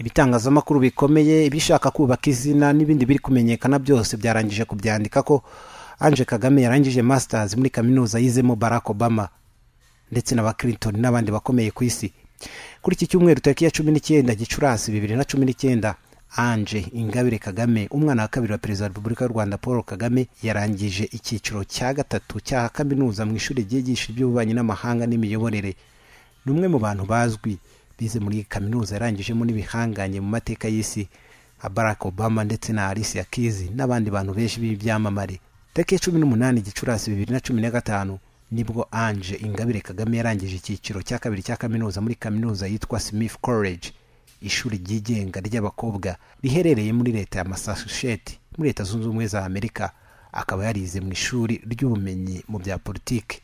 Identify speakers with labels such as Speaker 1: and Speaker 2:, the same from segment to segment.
Speaker 1: Ibitangazamakuru bikomeye, ibishaka kubaka izina n'ibindi biri kumenyekana byose byarangije kubyandika ko Ange Kagame yarangije masters muri kaminuza yizemo Barack Obama ndetse na ba Clinton n'abandi bakomeye ku isi. Kuri iki cyumweru tariki ya 19 Gicurasi 2019, Ange Ingabire Kagame, umwana wa kabiri wa Perezida wa Repubulika y'u Rwanda Paul Kagame, yarangije icyiciro cya gatatu cya kaminuza mu ishuri ryigisha iby'ububanyi n'amahanga n'imiyoborere. Ni umwe mu bantu bazwi bize muri kaminuza yarangijemo n'ibihanganye mu mateka y'isi nka Barack Obama ndetse na Alicia Keys n'abandi bantu benshi b'ibyamamare. Tariki ya 18 Gicurasi 2015 nibwo Ange Ingabire Kagame yarangije icyiciro cya kabiri cya kaminuza muri kaminuza yitwa Smith College, ishuri ryigenga ry'abakobwa riherereye muri leta ya Massachusetts muri Leta Zunze Ubumwe za Amerika. Akaba yarize mu ishuri ry'ubumenyi mu bya politiki.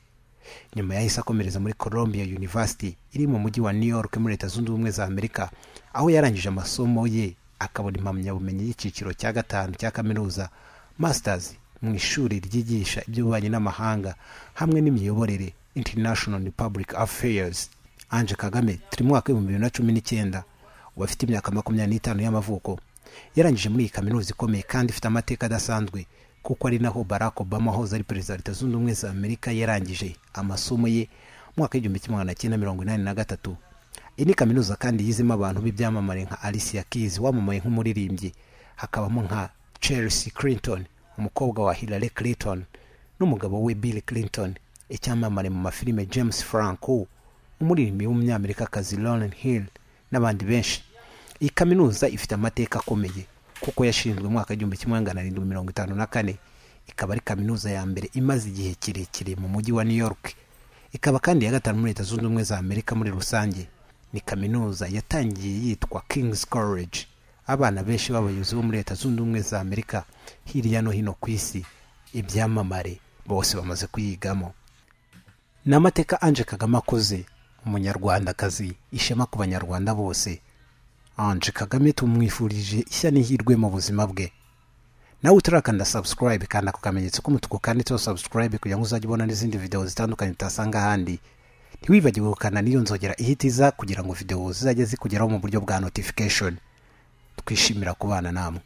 Speaker 1: Nyuma yahise akomereza muri Columbia University iri mu mujyi wa New York muri Leta Zunze Ubumwe za Amerika, aho yarangije amasomo ye akabona impamyabumenyi y'icyiciro cya gatanu cya kaminuza, masters mu ishuri ryigisha iby'ububanyi n'amahanga hamwe n'imiyoborere, International and Public Affairs. Ange Kagame turi mu mwaka 2019, ubu afite imyaka 25 y'amavuko. Yarangije muri iyi kaminuza ikomeye kandi ifite amateka adasanzwe, kuko ari naho Barack Obama wahoze ari perezida wa Leta Zunze Ubumwe za Amerika yarangije amasomo ye mu mwaka 1983. Iyi ni kaminuza kandi yizemo abantu b'ibyamamare nka Alicia Keys wamamaye nk'umuririmbyi, hakabamo nka Chelsea Clinton umukobwa wa Hillary Clinton n'umugabo we Bill Clinton, icyamamare mu mafilime James Franco, umuririmbyi w'umunyamerikakazi Lauryn Hill n'abandi benshi. Iyi kaminuza ifite amateka akomeye kuko yashinzwe mu mwaka 1754, ikaba ari kaminuza ya mbere imaze igihe kirekire mu mujyi wa New York, ikaba kandi iya gatanu muri Leta Zunze Ubumwe za Amerika muri rusange. Ni kaminuza yatangiye yitwa King's College. Abana benshi b'abayobozi bo muri Leta Zunze Ubumwe za Amerika hirya no hino ku isi, ibyamamare bose bamaze kuyigamo. Ni amateka Ange Kagame akoze, umunyarwandakazi, ishema ku banyarwanda bose. Ange Kagame tumwifurije ishya n'ihirwe mu buzima bwe. Nawe utarakanda subscribe, kanda ku kamenyetso k'umutuku kanditseho subscribe kugira ngo uzajye ubona n'izindi video zitandukanye utasanga ahandi. Ntiwibagirwe gukanda n'iyo nzogera ihita iza kugira ngo video zizajye zikugeraho mu buryo bwa notification. Twishimira kubana namwe.